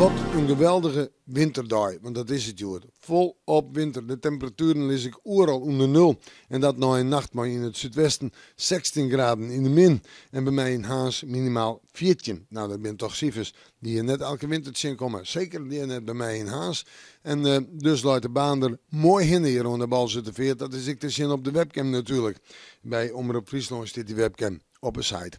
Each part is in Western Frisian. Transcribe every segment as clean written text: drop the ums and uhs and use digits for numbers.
Wat in geweldige winterdei, want dat is it hjoed. Folop winter, de temperatueren lizze ek oeral ûnder nul. En dat nei in nacht mei yn it súdwesten 16 graden yn de min en by my yn Harns minimaal 14. Nou, dat binne toch sifers dy't je net elke winter tsjinkomme. Seker dy net by my yn Harns. En dus leit de baan der moai hinne hjir oan de Balsuterfeart. Dat is ek te sjen op de webcam natuerlik. By Omrop Fryslân stiet dy webcam op 'e site.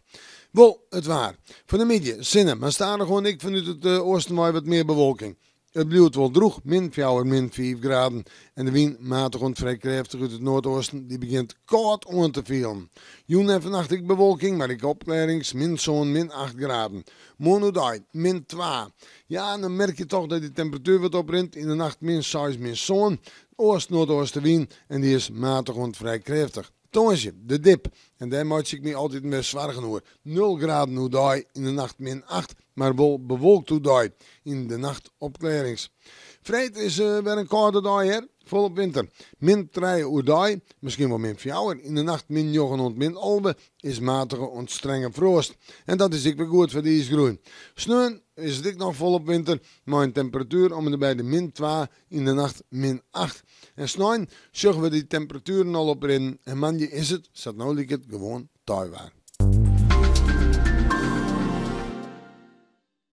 Wol, it waar. Fan 'e middei sinne, mar stadichoan ek fanút it oasten wei wat mear bewolking. It bliuwt wol drûch, min fjouwer, min fiif graden. En de wyn, matich oant frij krêftich út it noardoasten, dy begjint kâld oan te fielen. Jûn en fannacht ek bewolking, mar ek opklearrings, min sân, min acht graden. Moarn oerdei, min twa. Ja, en dan merk je toch dat dy temperatuer wat oprint. Yn de nacht min seis, min sân. Oast-noardoastenwyn en dy is matich oant frij krêftich. Tongersdei, de dip. En dêr meitsje ik my altiten wer soargen oer. Nul graden oerdei, yn de nacht min acht, mar wol bewolkt oerdei. Yn de nacht opklearrings. Freed is wer in kâlde dei hear, folop winter. Min trije oerdei, miskien wol min fjouwer. Yn de nacht min njoggen oant min 11 is matige oant strenge froast. En dat is ek wer goed foar de iisgroei. Sneon is it ek noch folop winter, mei in temperatuer om en by de min twa, yn de nacht min acht. En snein sjogge we dy temperatueren al oprinnen en moandei is it, sa't no liket, gewoan teiwaar.